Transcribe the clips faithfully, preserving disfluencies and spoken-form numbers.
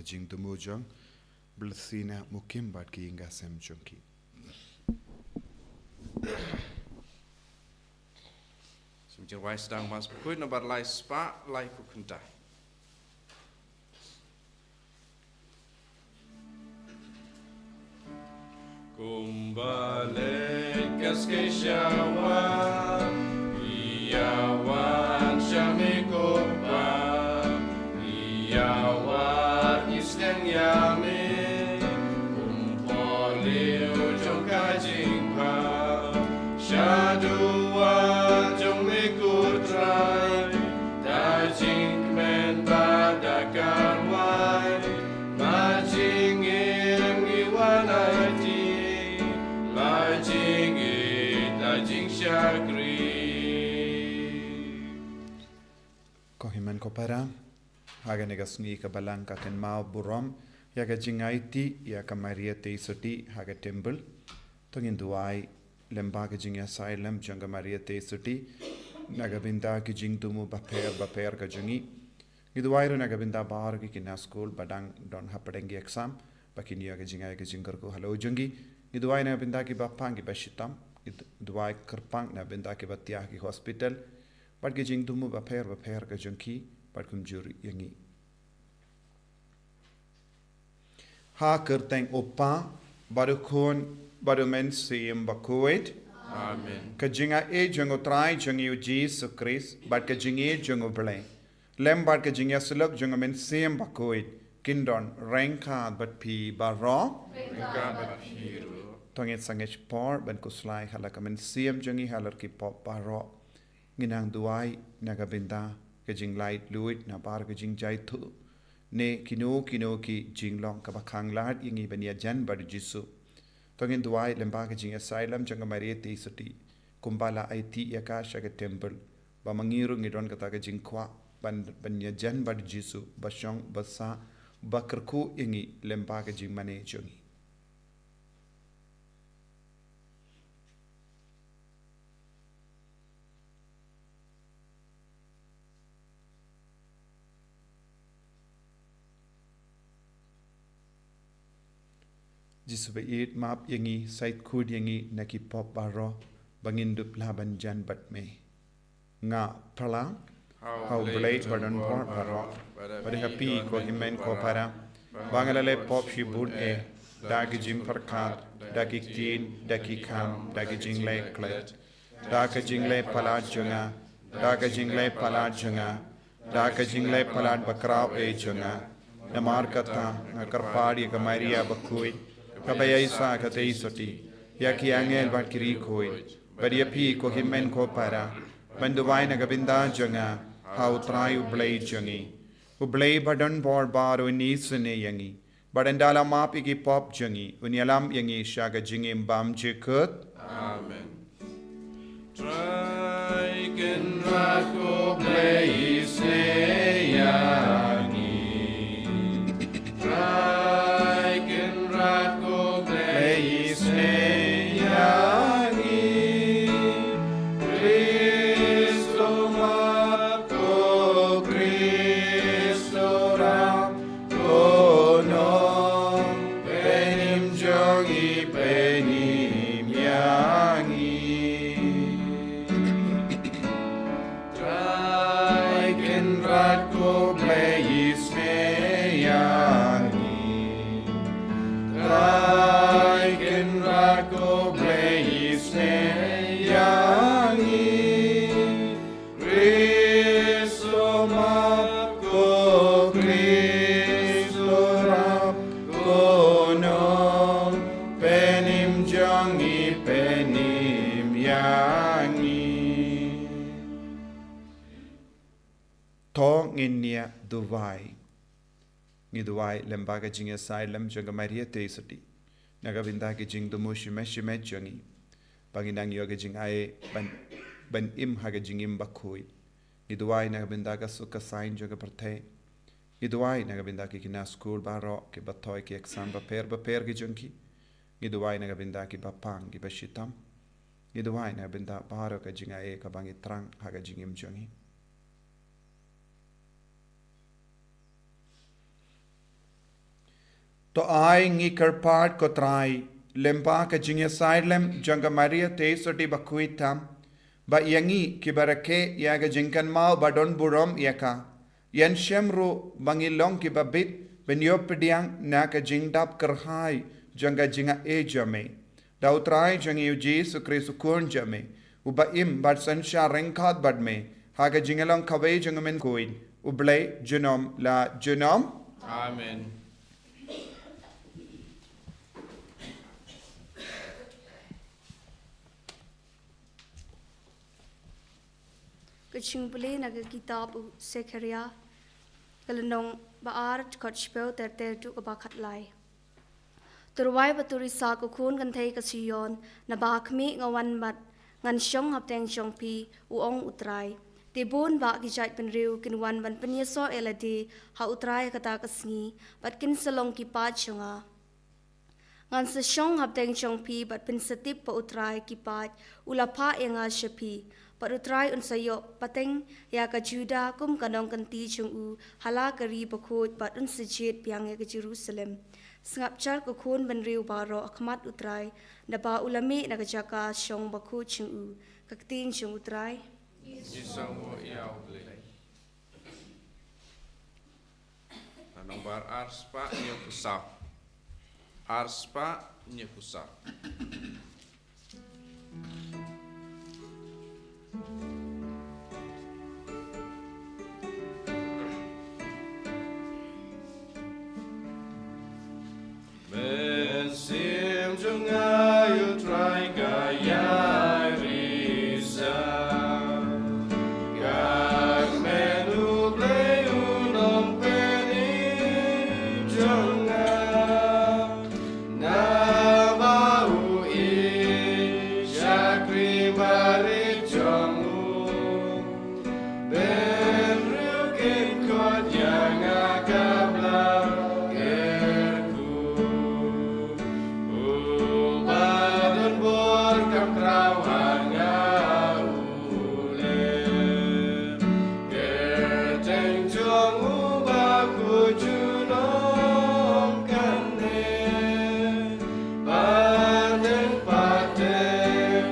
jingthmu jong Blessina Mukim bad ki ïing ki sem jong ki. Sum Jingrwai Sdang Mas Bakhuid, nombar lai spah lai phew khyndai. Kumba leit ka skei sha wan, ïa wan sha me ko Pa, ïa wan ngi sdang ïa me, kum u briew jong ka jingpang, sha duwan jong me ko Trai, da jingkmen bad da ka rwai, la jingim ngi wan aiti, la jingïeit, la jingshakri. Ko hynmen ko para, ha kane ka sngi ka Balang ka kynmaw burom ïa ka jingaiti ïa ka Maria Theisotti ha ka temple. To ngin duwai lyngba ka jingïasaid lem jong ka Maria Theisotti na ka bynta ki jingthmu bapher bapher ka jong ngi. Ngi duwai ruh na ka bynta baroh ki khynnah skul ba dang don hapdeng ki exam, ba kin ïoh ka jingai ka jingkyrkhu halor jong ki. Ngi duwai na ka bynta kiba pang kiba shitom. Ngi duwai kyrpang na ka bynta kiba thiah ki hospital, bad ki jingthmu bapher bapher ka jong ki, bad kumjuh ïa ngi. Ha ka kyrteng u Kpa, bad u Khun, bad u Mynsiem Bakhuid. Amen. Ka jingai jong u Trai jong ngi u Jisu Khrist, bad ka jingïeit jong u Blei, lem bad ka jingïasyllok jong u Mynsiem Bakhuid, kin don ryngkat bad phi baroh. Ryngkat bad phi ruh. To ngin sa ngeit por ban khuslai ha la ka mynsiem jong ngi halor ki pop baroh. Ngin nang duwai na ka bynta ka jinglaitluid na baroh ka jingjaithuh, ne kino kino ki jinglong kaba khanglad ïa ngi ban ïajan bad u Jisu. To ngin duwai lyngba ka jingïasaid lem jong ka Maria Theisotti, kumba la aiti ïa ka sha ka temple, ba ma ngi ruh ngi don kata ka jingkwah ban, ban ïajan bad u Jisu, ba shong, ba sah, ba kyrkhu ïa ngi lyngba ka jingmane jong ngi. Jisu ba ïeit, map ïa ngi, shait khuid ïa ngi na ki pop baroh, ba ngin dup lah ban jan bad me. Nga phlang ha u Blei ba don bor baroh, bad ha phi ko hynmen ko para, ba nga la leh pop shibun eh, da ki jingpyrkhat, da ki ktien, da ki kam, da ki jingleh klet, da ka jingleh palat jong nga, da ka jingleh palat jong nga, da ka jingleh palat bakhraw eh jong nga. Namar kata nga kyrpad ïa ka Maria Bakhuid, kaba ïaishah ka Theisotti, ïa ki angel bad ki riewkhuid, bad ïa phi ko hynmen ko para, ban duwai na ka bynta jong nga ha u Trai u Blei jong ngi. U Blei ba don bor baroh un isynei ïa ngi, bad ynda la map ïa ki pop jong ngi, un ïalam ïa ngi sha ka jingim bymjukut. Amen. Trai Kynrad ko Blei isynei ïa ngi. Trai Kynrad ko Blei isynei ïa ngi. Khrist to map, ko Khrist to rap, ko nongpynim jong ngi pynim ïa ngi. Trai Kynrad ko Blei isynei ïa ngi. Trai Kynrad ko Blei isynei ïa ngi. Khrist to map, ko Khrist to rap, ko nongpynim jong ngi pynim ïa ngi. To ngin ïa duwai. Ngi duwai lyngba ka jingïasaid lem jong ka Maria Theisotti, na ka bynta ki jingthmu shimet shimet jong ngi, ba ngin nang ïoh ka jingai ban, ban im ha ka jingim bakhuid. Ngi duwai na ka bynta ka suk ka saiñ jong ka pyrthei. Ngi duwai na ka bynta ki khynnah skul baroh kiba thoi ki exam bapher bapher ki jong ki. Ngi duwai na ka bynta kiba pang kiba shitom. Ngi duwai na ka bynta baroh ka jingai kaba ngi thrang ha ka jingim jong ngi. To ai ngi kyrpad, ko Trai, lyngba ka jingïasaid lem jong ka Maria Theisotti bakhuid tam, ba ïa ngi kiba rakhe ïa ka jingkynmaw ba don burom ïa ka, ïan shem ruh ba ngi long kiba bit ban ïoh pdiang na ka jingdap kyrhai jong ka jingaiei jong me. Da u Trai jong ngi u Jisu Khrist u Khun jong me, uba im bad synshar ryngkat bad me ha ka jinglong kawei jong u Mynkhuid, U Blei junom la junom. Amen. Ka jingpule na ka kitab u Sekharia, ka lynnong ba ar, dkhot shiphew ter ter haduh kaba khatlai. To rwai bad to risa, ko khun kynthei ka Sion, naba ha khmih nga wan bad ngan shong hapdeng jong phi, u ong u Trai. Te bun bah ki jaitbynriew kin wan ban pynïasoh ïa lade ha u Trai ha kata ka sngi, bad kin sa long ki paid jong nga. Ngan sa shong hapdeng jong phi bad phin sa tip ba u Trai ki paid u la phah ïa nga sha phi, bad u Trai un sa ïoh pateng ïa ka Judah kum ka nongkynti jong u ha la ka ri bakhuid, bad un sa jied biang ïa ka Jerusalem. Sngap jar, ko khun bynriew baroh, ha khmat u Trai, naba u la mih na ka jaka shong bakhuid jong u. Ka ktien jong u Trai. Ngi sngewbha ïa u Blei. Nambar arspah hynñiew phew saw. Arspah hynñiew phew saw. Mynsiem jong nga, ïa u Trai ka ïai risa. Ka kmen u Blei u nongpynim jong nga. Naba u ïeit shakri barit jong u. Bynriew kin khot ïa nga ka Blei kyrkhu. Uba don bor kam khraw ha nga u Blei. Kyrteng jong u bakhuid junom kane. Pateng pateng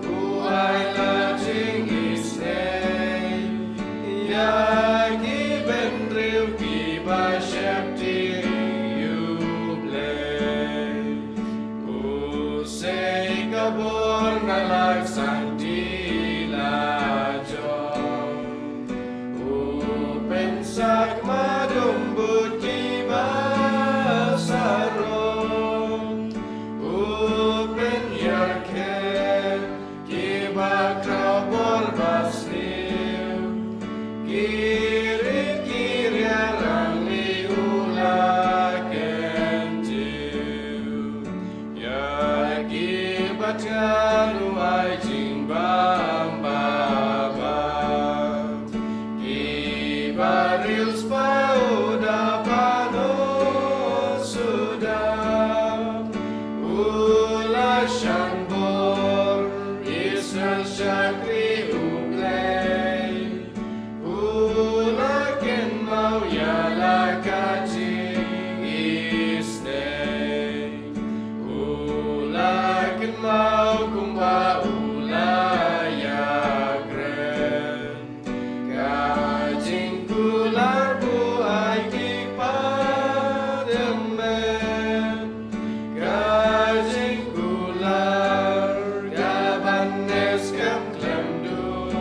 u ai la jingisynei ïa ki bynriew kiba sheptieng ïa u Blei. U sei ka bor na la ka santi la jong. U pynsak madum bud kiba sarong. U pynïarkheh kiba khraw bor ba sniew. Ki rit ki riarangli u la kyntiew. Ïa kiba thngan u ai jingbam babha. Kiba riewspah u da pyndonkam suda. U la shan bor Israel shakri u Blei. U la kynmaw ïa la ka jingisynei. U la kynmaw kumba u la ïakren. Ka jingkular buaid ki pateng. Ka jingkular kaban ïaskhem khlem duk.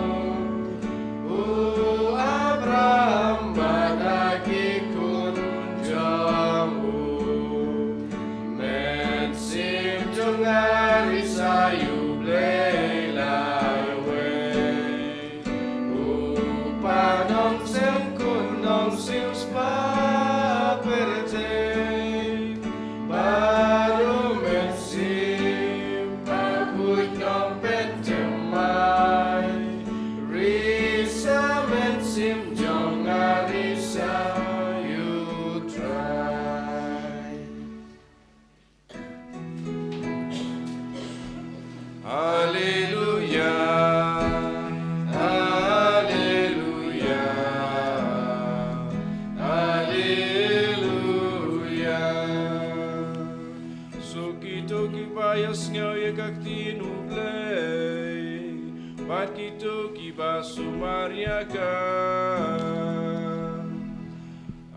Bad kito kiba sumar ïa ka.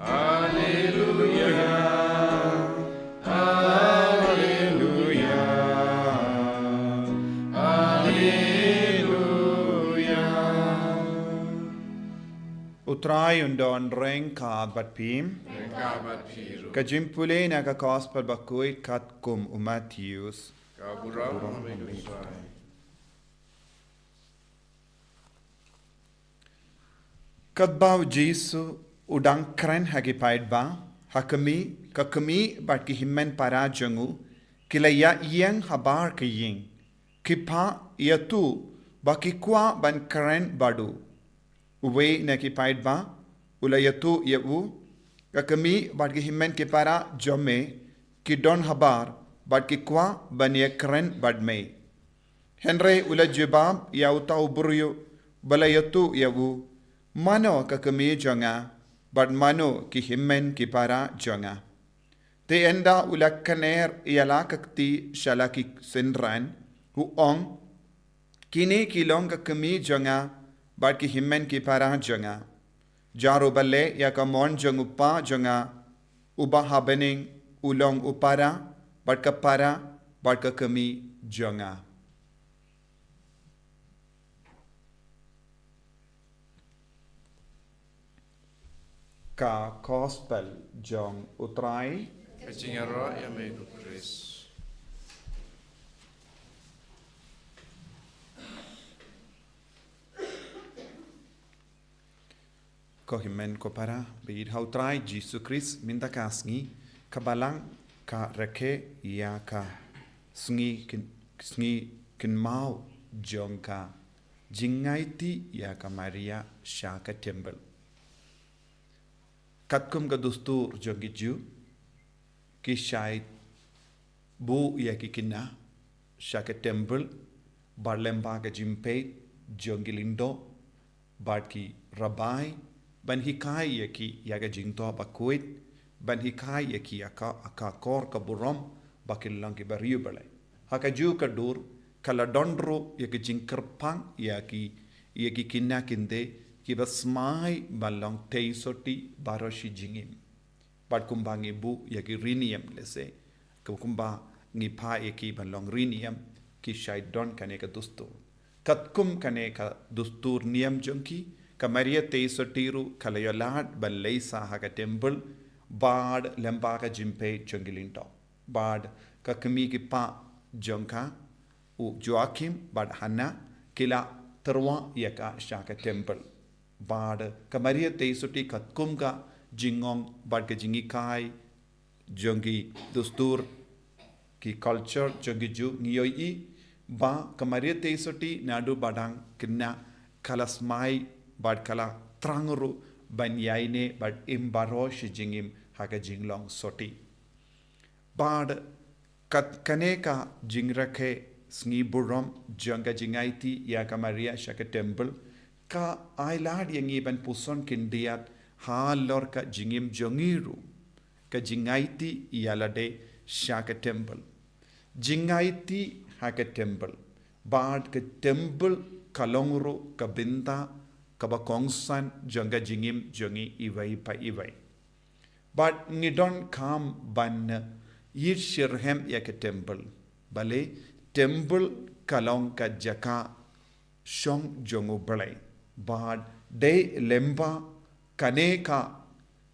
Haleluya. Haleluya. Haleluya. U Trai un don ryngkat bad phi. Ryngkat bad phi ruh. Ka jingpule na ka Gospel bakhuid katkum u Mathaios. Ka burom ha me ko Trai. Katba u Jisu u dang kren ha ki paidbah, ha khmih, ka khmih bad ki hynmen para jong u ki la ïa ïeng habar ka ïing. Ki phah ïa u ba ki kwah ban kren bad u. Uwei na ki paidbah u la ïathuh ïa u, ka khmih bad ki hynmen ki para jong me ki don habar bad ki kwah ban ïa kren bad me. Hynrei u la jubab ïa uta u briew ba la ïathuh ïa u, mano ka khmih jong nga bad mano ki hynmen ki para jong nga. Te ynda u la kner ïa la ka kti sha la ki synran, u ong, kine ki long ka khmih jong nga bad ki hynmen ki para jong nga. Jar uba leh ïa ka mon jong u Kpa jong nga uba ha bneng u long u para bad ka para bad ka khmih jong nga. Ka Gospel jong u Trai. Ka jingïaroh ïa me ko Khrist. Ko hynmen ko para ba ïeit ha u Trai Jisu Khrist, mynta ka sngi ka Balang ka rakhe ïa ka sngi kyn-, sngi kynmaw jong ka jingaiti ïa ka Maria sha ka temple. Katkum ka dustur jong ki Jiw, ki shait buh ïa ki khynnah sha ka temple, bad lyngba ka jingpeit jong ki lyngdoh bad ki rabbi, ban hikai ïa ki ïa ka jingthoh bakhuid, ban hikai ïa ki ïa ka, ka akor ka burom ba kin long ki bariewblei. Ha kajuh ka dur ka la don ruh ïa ka jingkyrpang ïa ki, ïa ki khynnah kynthei kiba smai ban long tei sotti baroh shi jingim. Bad kumba ngi buh ïa ki rynïeng lehse, kumba ngi phah ïa ki ban long rynïeng, ki shait don kane ka dustur. Katkum kane ka dustur niam jong ki, ka Maria tei sotti ruh ka la ïoh lad ban leit sha ha ka temple bad lyngba ka jingpeit jong ki lyngdoh. Bad ka kmie ki kpa jong ka, u Joachim bad Hana, ki la tyrwa ïa ka sha ka temple. Bad ka Maria tei sotti katkum ka jingong bad ka jinghikai jong ki dustur, ki culture jong ki Jiw, ngi ïohi ba ka Maria tei sotti naduh ba dang khynnah ka la smai bad ka la thrang ruh ban ïaineh bad im baroh shi jingim ha ka jinglong sotti. Bad kat-, kane ka jingrakhe sngi burom jong ka jingaiti ïa ka Maria sha ka temple, ka ai lad ïa ngi ban puson khyndiat halor ka jingim jong ngi ruh, ka jingaiti ïa lade sha ka temple. Jingaiti ha ka temple. Bad ka temple ka long ruh ka bynta kaba kongsan jong ka jingim jong ngi iwei pa iwei. Bad ngi donkam ban ïeit shitrhem ïa ka temple. Balei, temple ka long ka jaka shong jong U Blei. Bad dei lyngba kane ka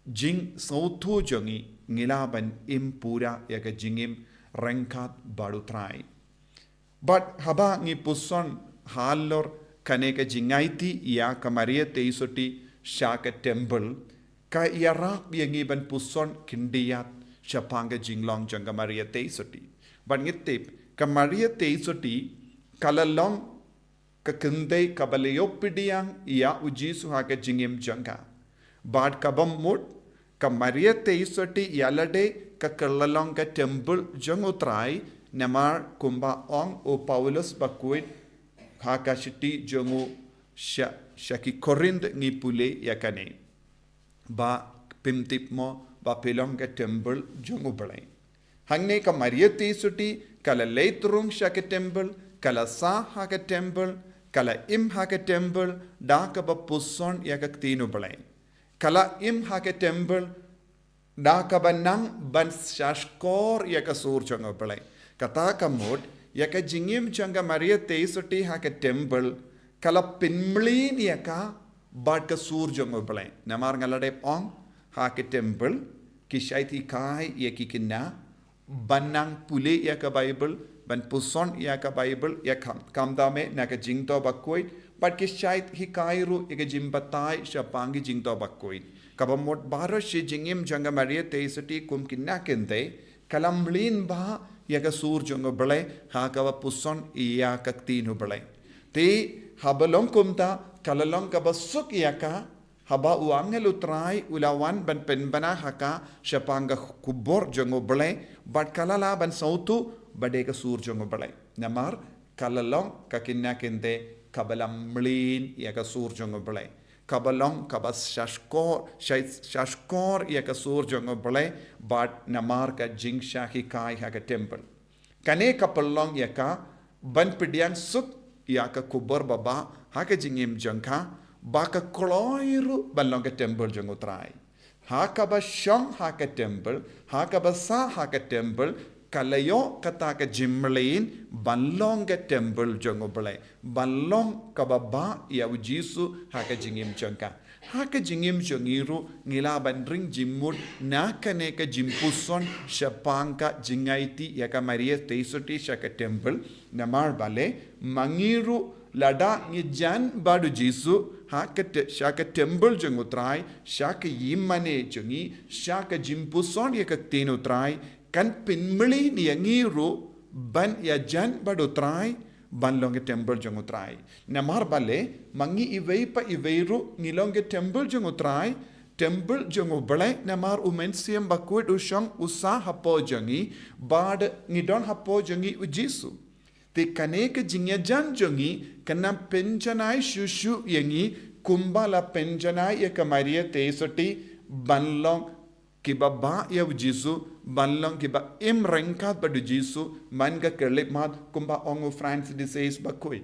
jingsngewthuh jong ngi, ngi lah ban im pura ïa ka jingim ryngkat bad U Trai. Bad haba ngi puson halor kane ka jingaiti ïa ka Maria tei sotti sha ka temple, ka ïarap ïa ngi ban puson khyndiat shaphang ka jinglong jong ka Maria tei sotti. Bad ngi tip, ka Maria tei sotti ka la long ka kynthei kaba la ïoh pdiang ïa U Jisu ha ka jingim jong ka. Bad kaba mut, ka Maria tei sotti ïa lade ka kylla long ka temple jong U Trai, namar kumba ong u Paulus bakhuid ha ka shithi jong u sha, sha ki Korinth ngi pule ïa kane. Ba phim tip mo ba phi long ka temple jong U Blei. Hangne ka Maria tei sotti ka la leit rung sha ka temple, ka la sah ha ka temple, Ka la im ha ka temple da kaba puson ïa ka ktien U Blei. Ka la im ha ka temple da kaba nang ban shahshkor ïa ka sur jong U Blei. Kata ka mut, ïa ka jingim jong ka Maria Theisotti ha ka temple, ka la pynmlien ïa ka bad ka sur jong U Blei. Namar nga la dep ong, ha ka temple, ki shait hikai ïa ki khynnah, ban nang pule ïa ka Bible, ban puson ïa ka Bible, ïa kam, kam dame na ka jingthoh bakhuid, bad ki shait hikai ruh ïa ka jingbatai shaphang ki jingthoh bakhuid. Kaba mut baroh shi jingim jong ka Maria Theisotti kum khynnah kynthei, ka la mlien bha ïa ka sur jong U Blei, ha kaba puson ïa ka ktien U Blei. Te, haba long kumta, ka la long kaba suk ïa ka, haba u angel U Trai u la wan ban pynbna ha ka shaphang ka khubor jong U Blei, bad ka la lah ban sngewthuh ba dei ka sur jong U Blei. Namar ka la long ka khynnah kynthei kaba la mlien ïa ka sur jong U Blei. Kaba long kaba shahshkor, shah-, shahshkor ïa ka sur jong U Blei, bad namar ka jingshah hikai ha ka temple. Kane ka pynlong ïa ka ban pdiang suk ïa ka khubor babha ha ka jingim jong ka, ba ka kloi ruh ban long ka temple jong U Trai. Ha kaba shong ha ka temple, ha kaba sah ha ka temple, ka la ïoh kata ka jingmlien ban long ka temple jong U Blei, ban long kaba bha ïa U Jisu ha ka jingim jong ka. Ha ka jingim jong ngi ruh ngi lah ban ring jingmut na kane ka jingpuson shaphang ka jingaiti ïa ka Maria Theisotti sha ka temple, namar balei, ma ngi ruh lada ngi jan bad U Jisu ha ka te-, sha ka temple jong U Trai, sha ka ïingmane jong ngi, sha ka jingpuson ïa ka ktien U Trai, kan pynmlien ïa ngi ruh ban ïajan bad U Trai, ban long ka temple jong U Trai. Namar balei, ma ngi iwei pa iwei ruh ngi long ka temple jong U Trai, temple jong U Blei, namar U Mynsiem Bakhuid u shong u sah hapoh jong ngi, bad ngi don hapoh jong ngi U Jisu. Te kane ka jingïajan jong ngi kan nang pynjanai shuh shuh ïa ngi kumba la pynjanai ïa ka Maria Theisotti ban long kiba bha ïa U Jisu, ban long kiba im ryngkat bad U Jisu, man ka khyllipmat kumba ong u Francis de Sales Bakhuid.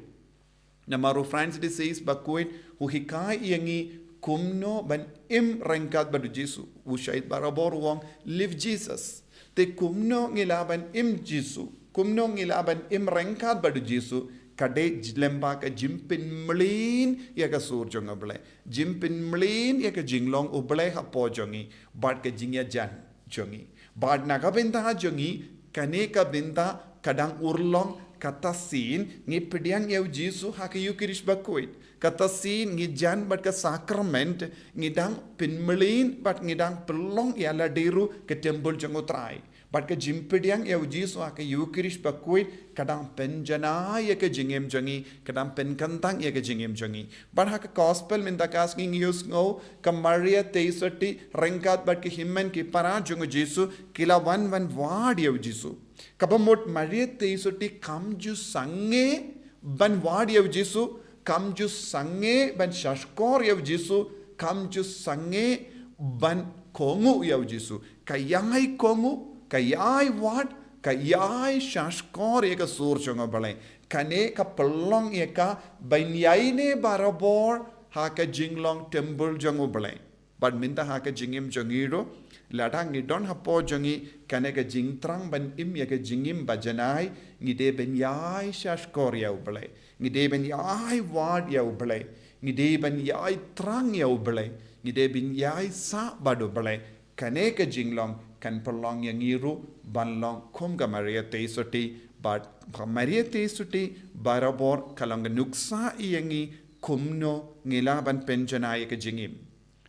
Namar u Francis de Sales Bakhuid u hikai ïa ngi kumno ban im ryngkat bad U Jisu. U shait barabor u ong, "Live Jesus." Te kumno ngi lah ban im Jisu, kumno ngi lah ban im ryngkat bad U Jisu, ka dei j-, lyngba ka jingpynmlien ïa ka sur jong U Blei, jingpynmlien ïa ka jinglong U Blei hapoh jong ngi, bad ka jingïajan jong ngi. Bad na ka bynta jong ngi, kane ka bynta ka dang urlong, kata sien ngi pdiang ïa U Jisu ha ka Eucharist Bakhuid. Kata sien ngi jan bad ka sakrament, ngi dang pynmlien bad ngi dang pynlong ïa lade ruh ka temple jong U Trai. Bad ka jingpdiang ïa U Jisu ha ka Eucharist Bakhuid, ka dang pynjanai ïa ka jingim jong ngi, ka dang pynkyntang ïa ka jingim jong ngi. Bad ha ka gospel mynta ka sngi ngi ïohsngew ka Maria Theisotti ryngkat bad ki hynmen ki para jong U Jisu ki la wan ban wad ïa U Jisu. Kaba mut Maria Theisotti kam ju sangeh ban wad ïa U Jisu, kam ju sangeh ban shahshkor ïa U Jisu, kam ju sangeh ban kohnguh ïa U Jisu. Ka ïai kohnguh, ka ïai wad, ka ïai shahshkor ïa ka sur jong U Blei. Kane ka pynlong ïa ka ban ïaineh barabor ha ka jinglong temple jong U Blei. Bad mynta ha ka jingim jong ngi ruh, lada ngi don hapoh jong ngi kane ka jingthrang ban im ïa ka jingim bajanai, ngi dei ban ïai shahshkor ïa U Blei. Ngi dei ban ïai wad ïa U Blei. Ngi dei ban ïai thrang ïa U Blei. Ngi dei ban ïai sah bad U Blei. Kane ka jinglong kan pynlong ïa ngi ruh ban long kum ka Maria Theisotti, bad ka Maria Theisotti barabor ka long ka nuksa ïa ngi kumno ngi lah ban pynjanai ïa ka jingim.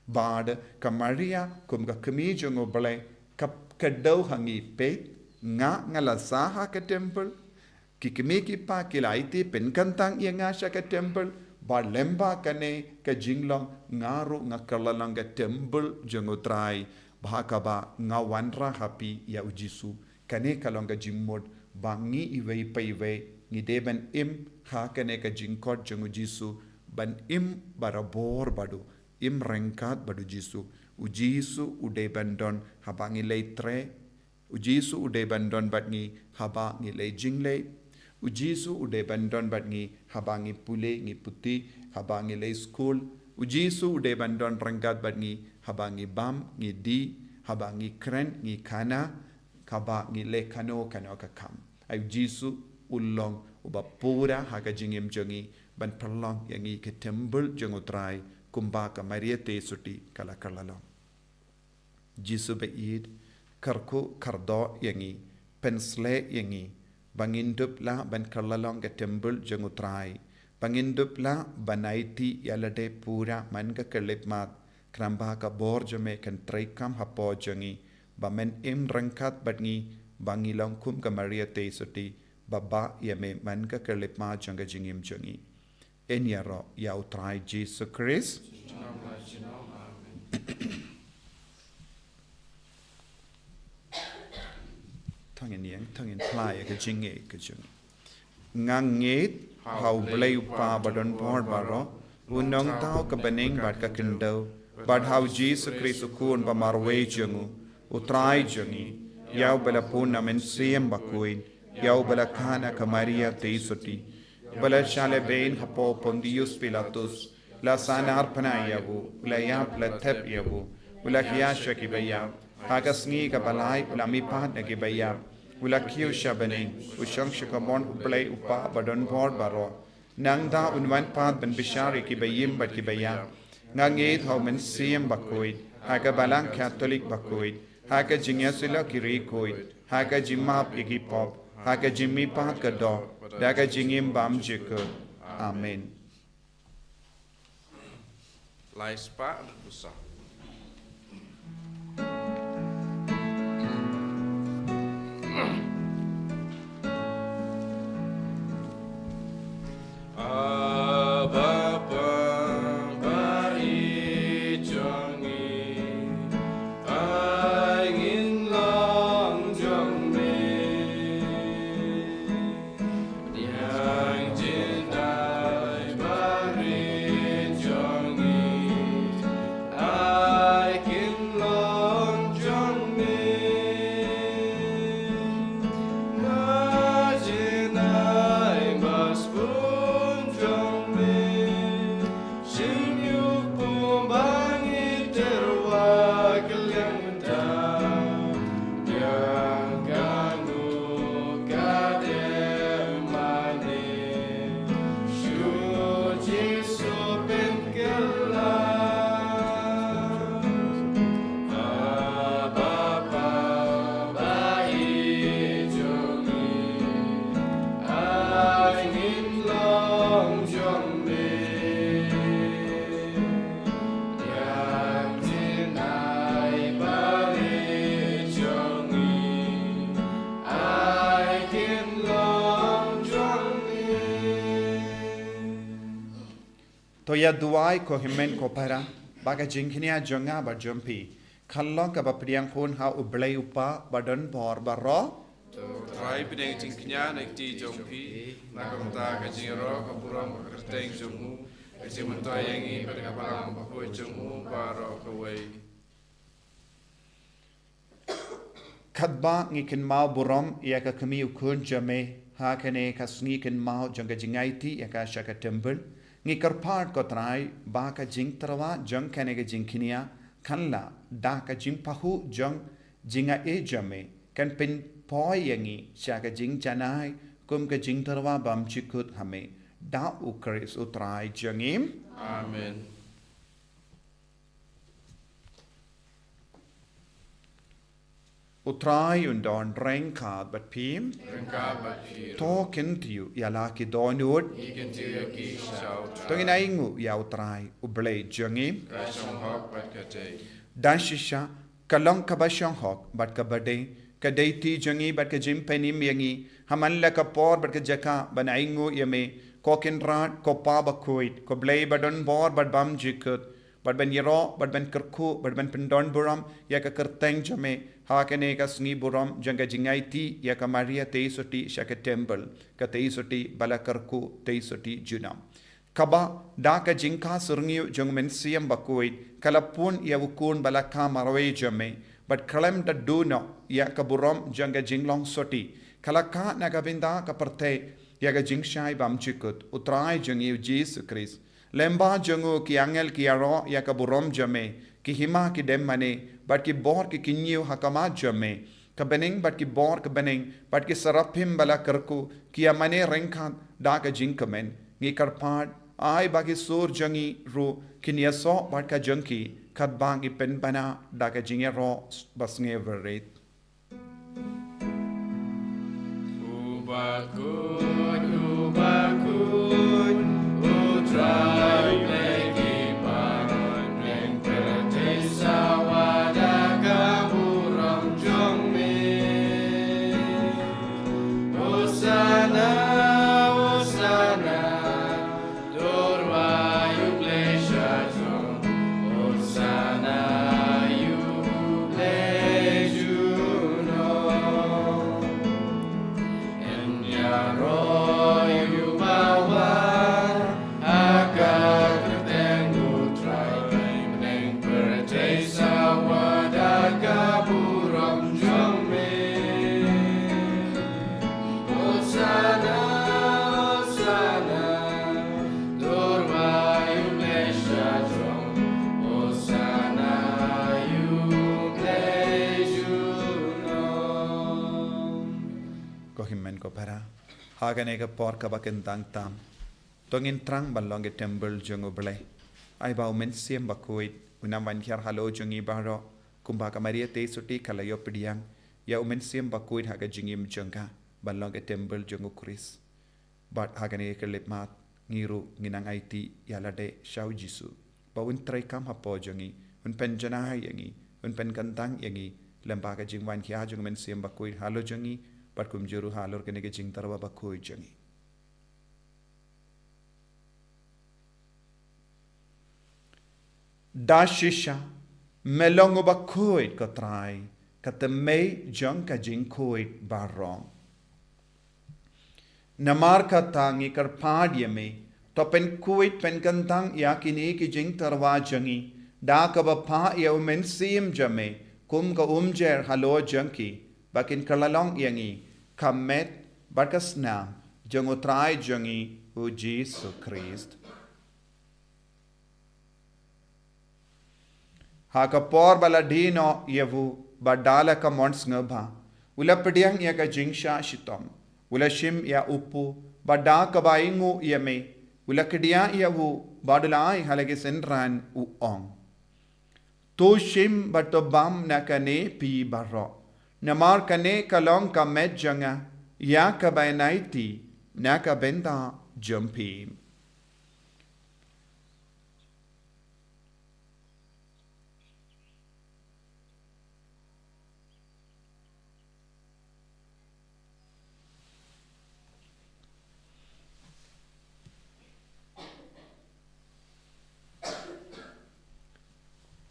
Bad ka Maria kum ka kmie jong U Blei ka kdew ha ngi, peit, nga nga la sah ha ka temple, ki kmie ki kpa ki la aiti pynkyntang ïa nga sha ka temple, bad lyngba kane ka jinglong nga ruh nga kylla long ka temple jong U Trai, bad ha kaba nga wanrah ha phi ïa U Jisu. Kane ka long ka jingmut ba ngi iwei pa iwei ngi dei ban im ha kane ka jingkhot jong U Jisu, ban im barabor bad u, im ryngkat bad U Jisu. U Jisu u dei ban don haba ngi leit trei. U Jisu u dei ban don bad ngi haba ngi leit jingleit. U Jisu u dei ban don bad ngi haba ngi pule, ngi puthi, haba ngi leit skul. U Jisu u dei ban don ryngkat bad ngi haba ngi bam, ngi dih, haba ngi kren, ngi khana, haba ngi leh kano kano ka kam. Ai u Jisu u long uba pura ha ka jingim jong ngi ban pynlong ïa ngi ki templ jong U Trai, kumba ka Maria Theisotti ka la kylla long. Jisu ba ïeit, kyrkhu kyrdoh ïa ngi, pynshlur ïa ngi ba ngin dup lah ban kylla long ka templ jong U Trai, ba ngin dup lah ban aiti ïa lade pura man ka khyllipmat, khnang ba ka bor jong me kan treikam hapoh jong ngi, ba men im ryngkat bad ngi, ba ngi long kum ka Maria Theisotti, ba bah ïa me man ka khyllipmat jong ka jingim jong ngi. Yn ïaroh ïa U Trai Jisu Khrist. To ngin ïeng, to ngin phla ïa ka jingngeit ka jong ngi. Nga ngeit ha U Blei U Kpa ba don bor baroh, U Nongthaw ka bneng bad ka khyndew, bad ha U Jisu Khrist U Khun ba marwei jong u, U Trai jong ngi, ïa uba la pun na Mynsiem Bakhuid, ïa uba la kha na ka Maria Theisotti, uba la shah lehbeiñ hapoh Pontius Pilatus, la sahnarphna ïa u, u la ïap, la thep ïa u, u la khia sha kiba ïap, ha ka sngi kaba lai u la mihpat na kiba ïap, u la kiew sha bneng, u shong sha kamon U Blei U Kpa ba don bor baroh. Nangta un wan pat ban bishar ïa kiba im bad kiba ïap. Nga ngeit ha U Mynsiem Bakhuid, ha ka Balang Katholik bakhuid, ha ka jingïasyllok ki riewkhuid, ha ka jingmap ïa ki pop, ha ka jingmihpat ka doh, da ka jingim bymjukut. Amen. Lai spah dud busa. Abba Father, ba ïeit jong ngi, ai ngin long jong me. Ïa jingdei barieh jong ngi, ai kin long jong me. Ïa jingdei ba sbun jong me. Shim ïa u pum ba ngi tyrwa kylliang mynta. Biang kano ka dei mane. Shu Jisu pynkylla. Abba Father, ba ïeit jong ngi. Ai ngin long jong me. Ïa jingdei barieh jong ngi, ai kin long jong me. To ïa duwai ko hynmen ko para, ba ka jingkñia jong nga bad jong phi kan long kaba pdiang hun ha U Blei U Kpa ba don bor baroh. To Trai, pdiang jingkñia na kti jong phi, na ka bynta ka jingïaroh, ka burom, ka kyrteng jong u, ka jingmyntoi ïa ngi bad ka Balang Bakhuid jong u baroh kawei. Katba ngi kynmaw burom ïa ka kmie u khun jong me ha kane ka sngi kynmaw jong ka jingaiti ïa ka sha ka templ, ngi kyrpad ko Trai ba ka jingtyrwa jong kane ka jingkñia kan lah da ka jingpahuh jong jingai jong me, kan pynpoi ïa ngi sha ka jingjanai kum ka jingtyrwa bymjukut ha me, da U Khrist U Trai jong ngi. Amen. U Trai un don ryngkat bad phi. Ryngkat bad phi. To kyntiew ïa la ki dohnud. Ngi kyntiew ïa ki sha U Trai. To ngin ainguh ïa U Trai U Blei jong ngi. Ka shong hok bad ka dei. Da shisha ka long kaba shong hok bad kaba dei, ka dei kti jong ngi bad ka jingpynim ïa ngi ha man la ka por bad ka jaka ban ainguh ïa me, ko Kynrad, ko Pa Bakhuid, ko Blei ba don bor bad bymjukut, bad ban ïaroh, bad ban kyrkhu, bad ban pyndon burom ïa ka kyrteng jong me ha kane ka sngi burom jong ka jingaiti ïa ka Maria Theisotti sha ka templ, ka Theisotti ba la kyrkhu, Theisotti junom. Kaba da ka jingkha syrngiew jong U Mynsiem Bakhuid ka la pun ïa u Khun ba la kha marwei jong me, bad khlem da duh noh ïa ka burom jong ka jinglong sotti, ka la kha na ka bynta ka pyrthei, ïa ka jingshai bymjukut, U Trai jong ngi U Jisu Khrist. Lyngba jong u ki angel ki ïaroh ïa ka burom jong me, ki hima ki dem mane, bad ki bor ki kynñiew ha khmat jong me. Ka bneng bad ki bor ka bneng, bad ki seraphim ba la kyrkhu, ki ïa mane ryngkat da ka jingkmen. Ngi kyrpad, ai ba ki sur jong ngi ruh kin ïasoh bad ka jong ki, katba ngi pynbna da ka jingïaroh basngewrit. U bakhuid, u bakhuid, U Trai U Blei ki parabangeit, pyrthei sawa da ka burom jong me. Hosana, Hosana, dur wa ïa U Blei sha throne. Hosana ïa U Blei junom. Yn ïaroh ïa u bawan ha ka kyrteng U Trai, bneng pyrthei sawa da ka burom jong me. Hosana, Hosana, dur wa ïa U Blei sha throne. Hosana ïa U Blei junom. Ko hynmen ko para, ha kane ka por kaba kyntang tam, to ngin thrang ban long ki templ jong U Blei. Ai ba U Mynsiem Bakhuid un nang wan hiar halor jong ngi baroh, kumba ka Maria Theisotti ka la ïoh pdiang ïa U Mynsiem Bakhuid ha ka jingim jong ka, ban long ki templ jong U Khrist. Bad ha kane ka khyllipmat, ngi ruh ngin nang aiti ïa lade sha U Jisu, ba un treikam hapoh jong ngi, un pynjanai ïa ngi, un pynkyntang ïa ngi, lyngba ka jingwan hiar jong U Mynsiem Bakhuid halor jong ngi, bad kumjuh ruh halor kane ka jingtyrwa bakhuid jong ngi. Da shisha, me long u bakhuid ko Trai, ka thymmei jong ka jingkhuid baroh. Namar kata ngi kyrpad ïa me, to pynkhuid pynkyntang ïa kine ki jingtyrwa jong ngi, da kaba phah ïa U Mynsiem jong me kum ka umjer halor jong ki, ba kin kylla long ïa ngi ka met bad ka snam jong U Trai jong ngi U Jisu Khrist. Ha ka por ba la die noh ïa u, bad da la ka mon sngewbha, u la pdiang ïa ka jingshah shitom, u la shim ïa u pu, bad da kaba ainguh ïa me, u la kdiah ïa u, bad u la ai ha la ki synran, u ong: To shim bad to bam na kane phi baroh, namar kane ka long ka met jong nga, ïa kaba yn aiti na ka bynta jong phi.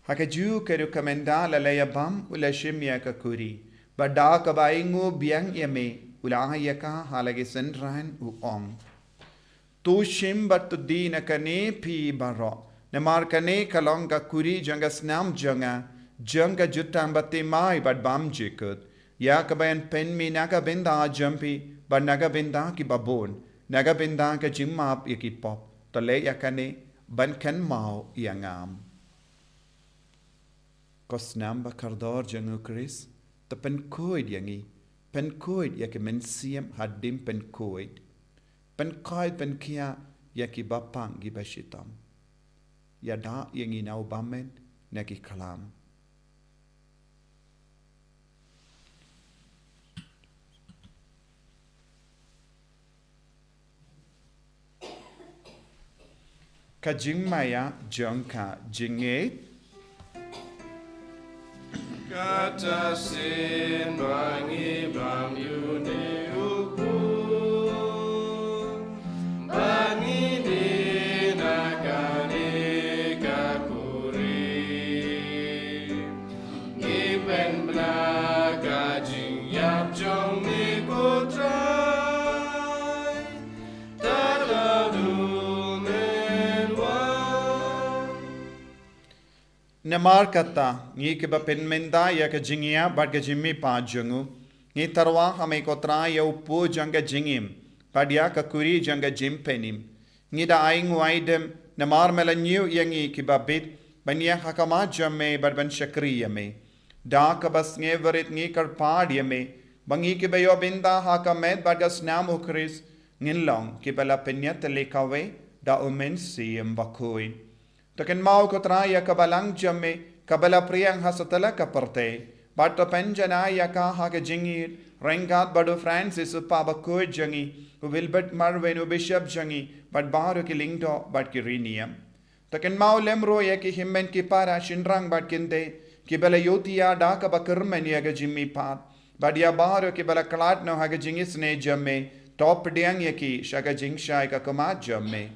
Ha kajuh ka rukom, ynda la ïa bam, u la shim ïa ka kuri, bad da kaba ainguh biang ïa me, u la ai ïa ka ha la ki synran, u ong: To shim bad to die na kane phi baroh, namar kane ka long ka kuri jong ka snam jong nga, jong ka jutang baptisma bad bymjukut, ïa kaba yn pynmih na ka bynta jong phi bad na ka bynta ki babun, na ka bynta ka jingmap ïa ki pop. To leh ïa kane ban kynmaw ïa nga. Ko snam ba kordor jong U Khrist, to pynkhuid ïa ngi, pynkhuid ïa ki mynsiem hadien pynkhuid, pynkhuid pynkhia ïa ki bapang ki bashitom. Ïada ïa ngi na u bymman na ki khlam. Ka jingmaïa jong ka jingngeit. Kata sien ba ngi bam ïa une u pu, ba ngi die na kane ka kuri, ngi pynbna ka jingïap jong me ko Trai. Tad la dum men wan. Namar kata, ngi kiba pynmynta ïa ka jingïap bad ka jingmihpat jong u, ngi tyrwa ha me ko Trai ïa u pu jong ka jingim, bad ïa ka kuri jong ka jingpynim. Ngi da ai nguaidem namar me la ñiew ïa ngi kiba bit ban ïeng ha khmat jong me bad ban shakri ïa me. Da kaba sngewrit ngi kyrpad ïa me ba ngi kiba ïoh bynta ha ka met bad ka snam U Khrist ngin long kiba la pynïatylli kawei da U Mynsiem Bakhuid. To kynmaw ko Trai ïa ka balang jong me kaba la phriang ha satlak ka pyrthei, bad to pynjanai ïa ka ha ka jingïeit ryngkat bad u Francis u Papa bakhuid jong ngi, u Wilbert Marwin u Bishop jong ngi, bad baroh ki lyngdoh bad ki riewniam. To kynmaw lem ruh ïa ki hynmen ki para shynrang bad kynthei kiba la ïohthiah da kaba kyrmen ïa ka jingmihpat, bad ïa baroh kiba la khlad noh ha ka jingisynei jong me, to pdiang ïa ki sha ka jingshai ka khmat jong me.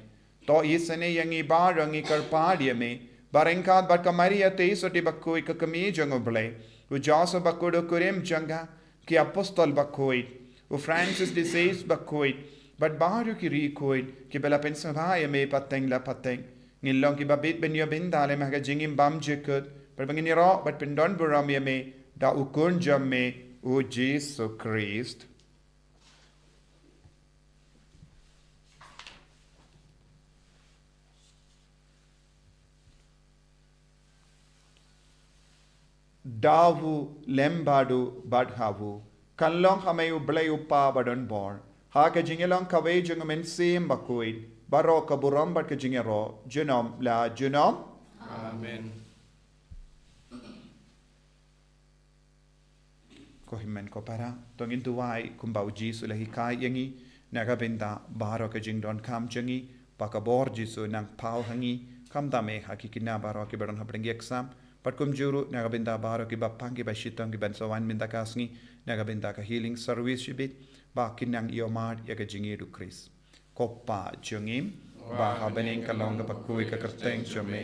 To isynei ïa ngi baroh, ngi kyrpad ïa me ba ryngkat bad ka Maria te soti bakhuid ka kmie jong U Blei, u Joseph bakhuid u kurim jong ka, ki apostol bakhuid, u Francis de Sales bakhuid, bad baroh ki riewkhuid kiba la pynsngewbha ïa me pateng la pateng, ngin long kiba bit ban ïoh bynta lem ha ka jingim bymjukut, bad ba ngin ïaroh bad pyndonburom ïa me da U Khun jong me, u Jisu Khrist. Da u lem bad u bad ha u, kan long ha me U Blei U Kpa badonbor, ha ka jingïalong kawei jong U Mynsiem Bakhuid, baroh ka burom bad ka jingïaroh junom la junom. Amen. Ko hynmen ko para, to ngin duwai kumba u Jisu u la hikai ïa ngi, na ka bynta baroh ka jingdonkam jong ngi, ba ka bor Jisu nang paw ha ngi, khamtam eh ha ki khynnah baroh kiba don hapdeng ki exam, bad kumjuh ruh na ka bynta baroh kiba pang kiba shitom kiban sa wan mynta ka sngi na ka bynta ka healing service shibit, ba kin nang ïohmad ïa ka jingïeit U Khrist. Ko Kpa jong ngi ba ha bneng, kan long kaba khuid ka kyrteng jong me.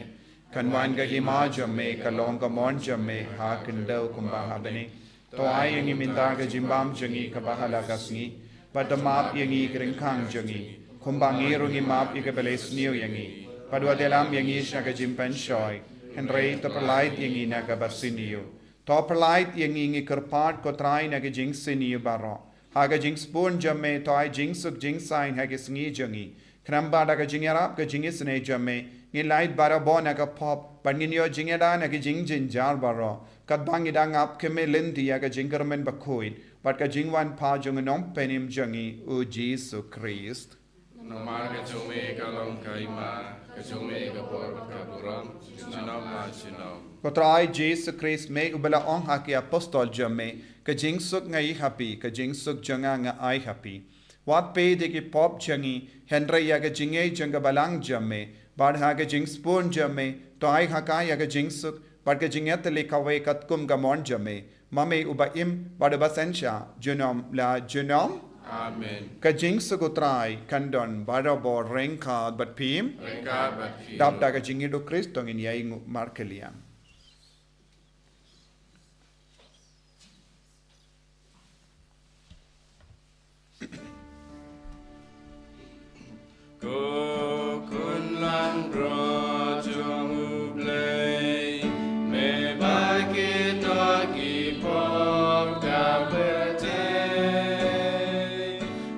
Kan wan ka hima jong me, kan long ka mon jong me ha khyndew kumba ha bneng. To ai ïa ngi mynta ka jingbam jong ngi kaba ha la ka sngi. Bad to map ïa ngi ki ryngkang jong ngi, kumba ngi ruh ngi map ïa kiba leh sniew ïa ngi. Bad wat ïalam ïa ngi sha ka jingpynshoi, hynrei to pyllait ïa ngi na kaba sniew. To pyllait ïa ngi, ngi kyrpad ko Trai, na ka jingsniew baroh. Ha ka jingsbun jong me to ai jingsuk jingsaiñ ha ki sngi jong ngi. Khnang ba da ka jingïarap ka jingisynei jong me, ngin lait barabor na ka pop, bad ngin ïoh jingïada na ki jingjynjar baroh, katba ngi dang ap khmih lynti ïa ka jingkyrmen bakhuid bad ka jingwan paw jong u Nongpynim jong ngi, u Jisu Khrist. Namar ka jong me ka long ka hima, ka jong me ka bor bad ka burom, junom la junom. Ko Trai Jisu Khrist, me uba la ong ha ki apostol jong me, ka jingsuk nga ïa phi, ka jingsuk jong nga nga ai ha phi. Wat peit ïa ki pop jong ngi, hynrei ïa ka jingngeit jong ka balang jong me, bad ha ka jingsbun jong me to ai ha ka ïa ka jingsuk bad ka jingïatylli kawei katkum ka mon jong me. Ma me uba im bad uba synshar junom la junom. Amen. Ka jingsuk u Trai kan don barabor ryngkat bad phi. Ryngkat bad phi. Dap da ka jingïeit u Khrist to ngin ïai nguh markylliang. Ko khun langbrot jong U Blei, me ba kito ki pop ka pyrthei,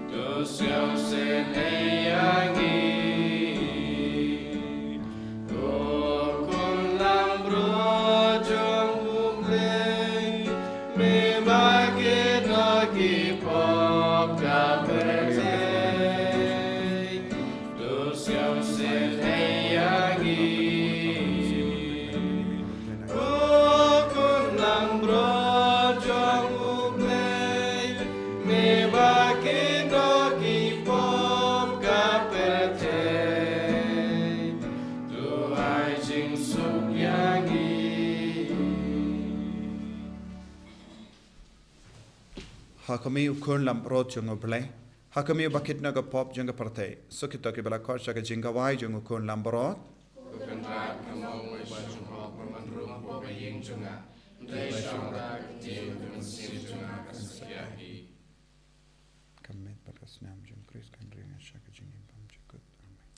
to sngewsynei ïa ngi. Ko khun langbrot jong U Blei, me ba kito ki pop ka pyrthei, to sngewsynei ïa ngi. Ko khun langbrot jong U Blei, me ba kito ki pop ka pyrthei, to ai jingsuk ïa ngi. Ha khmih, ko khun langbrot jong U Blei. Ha khmih, ba kit na ka pop jong ka pyrthei. Suk kito kiba la khot sha ka jingkhawai jong u khun langbrot. Ko Kynrad, nga mong ïa ka jingrwai ba man rum ha ka ïing jong nga. Hynrei shong da ka ktien ka mynsiem jong nga kan sa ïaid. Ka met bad ka snam jong U Khrist kan ring sha ka jingim bymjukut. Amen.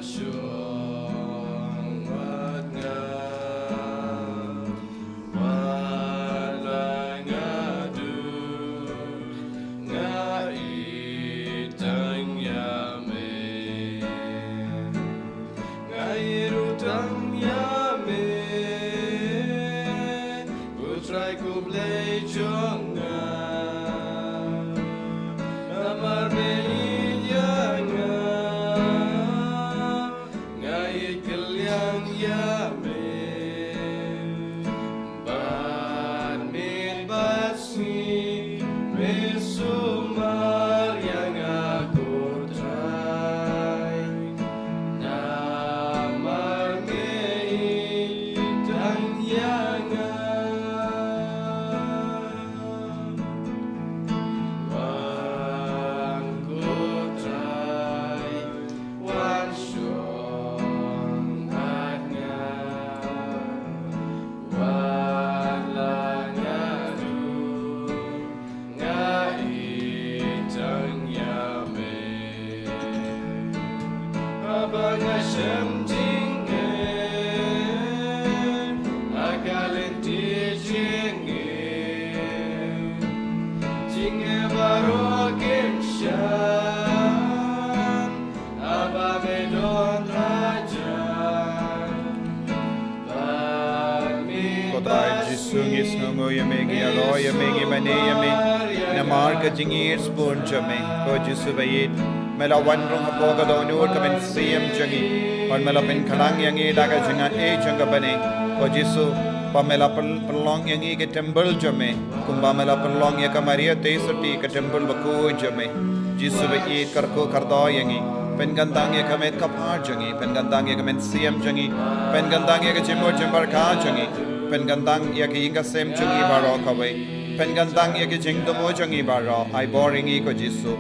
Shong wat nga, wat la nga du, nga itang ya me. Nga iru tang ya me, u Trai ko Blei jong nga. Namar me ya nga, nga ikliang ya me. Bad miet bad sngi me sumar ya nga ko Trai. Namar me itang ya nga. Wan ko Trai, wan shong bad nga. Wat la nga du, nga itang ya me. Haba nga shem jingeh ha ka lynti jingeh, jingeh baroh kim shah. Haba me don hajan. Ko Trai Jisu, ngi sngewnguh ïa me, ngi ïaroh ïa me, ngi mane ïa me. Namar ka jingïeit sbun jong me, ko Jisu ba ïeit. Me la wan rung hapoh ka dohnud ka mynsiem jong ngi. Bad me la pynkhlaiñ ïa ngi da ka jingaiei jong ka bneng, ko Jisu. Ba me la pyn-, pynlong ïa ngi ka templ jong me, kumba me la pynlong ïa ka Maria Theisotti ka templ bakhuid jong me. Jisu ba ïeit, kyrkhu kyrdoh ïa ngi. Pynkyntang ïa ka met ka phad jong ngi, pynkyntang ïa ka mynsiem jong ngi, pynkyntang ïa ka jingmut jingpyrkhat jong ngi, pynkyntang ïa ka ïing ka sem jong ngi baroh kawei, pynkyntang ïa ka jingthmu jong ngi baroh. Ai bor ïa ngi, ko Jisu.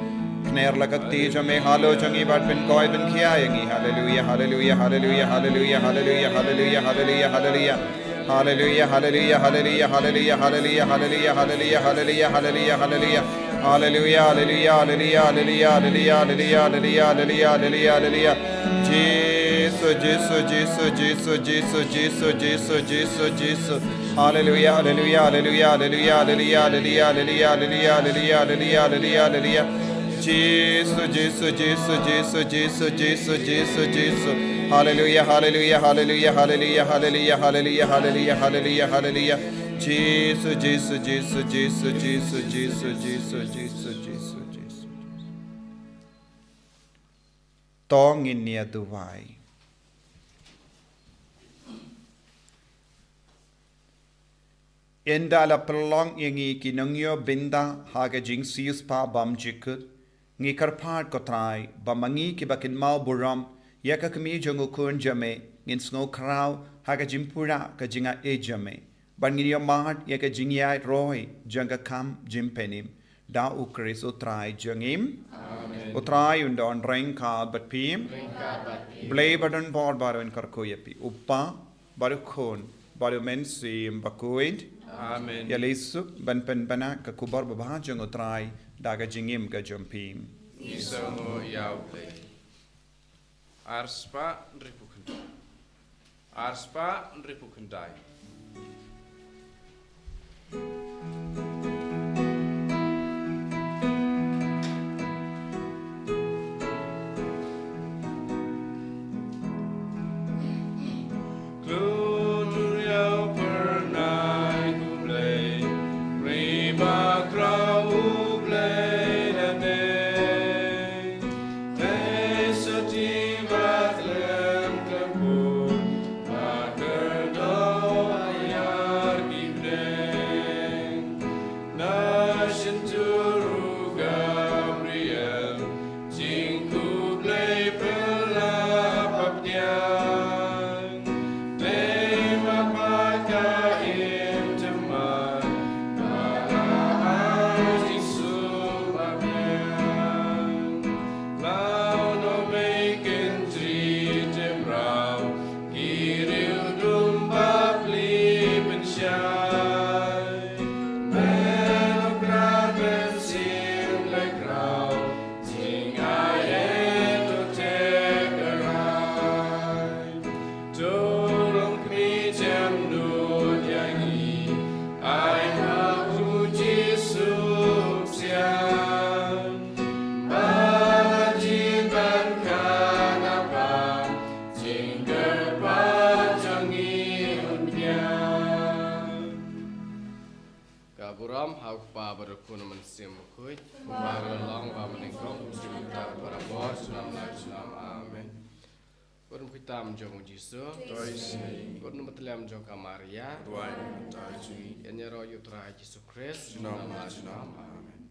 Kner la ka kti jong me halor jong ngi bad pynkhuid pynkhia ïa ngi. Haleluia, haleluia, haleluia, haleluia, haleluia, haleluia, haleluia, haleluia. Haleluia, haleluia, haleluia, haleluia, haleluia, haleluia, haleluia, haleluia, haleluia. Haleluia, haleluia, haleluia, haleluia, haleluia, haleluia, haleluia, haleluia, haleluia. Jisu, Jisu, Jisu, Jisu, Jisu, Jisu, Jisu, Jisu, Jisu. Haleluia, haleluia, haleluia, haleluia, haleluia, haleluia, haleluia, haleluia, haleluia, haleluia, haleluia. Jisu, Jisu, Jisu, Jisu, Jisu, Jisu, Jisu, Jisu. Haleluia, haleluia, haleluia, haleluia, haleluia, haleluia, haleluia, haleluia, haleluia. Jisu, Jisu, Jisu, Jisu, Jisu, Jisu, Jisu, Jisu, Jisu. To ngin ïa duwai. Ynda la pynlong ïa ngi ki nongïoh bynta ha ka jingsiewspah bymjukut, ngi kyrpad ko Trai ba ma ngi kiba kynmaw burom ïa ka kmie jong u Khun jong me, ngin sngew khraw ha ka jingpura ka jingaiei jong me, ban ngin ïohmad ïa ka jingïaid roi jong ka kam jingpynim. Da u Khrist u Trai jong ngi. Amen. U Trai un don ryngkat bad phi. Ryngkat bad phi. Blei ba don bor baroh un kyrkhu ïa phi, u Kpa, bad u Khun, bad u Mynsiem Bakhuid. Amen. Ïa leit suk ban pynbna ka khubor babha jong u Trai da ka jingim ka jong phi. Ngi sngewnguh ïa u Blei. Arspah hynriewphew khyndai. Arspah hynriewphew khyndai. Klur ïa u pyrnai U Blei, ri bakhraw U Blei lane. Te sa ti ba khlem khlem pun, ba kyrdoh ïar ki bneng. Kpa bad Khun, Mynsiem Bakhuid. Kpa ba la long, ba mynnyngkong, kum shynta, barabor, junom la junom. Amen. Bad ym khuid tam jong u Jisu. To isynei. Bad ym khuid tam jong ka Maria. Duwai namar kata ka jong ngi. Ïa ïaroh ïa u Trai Jisu Khrist. Junom la junom. Amen.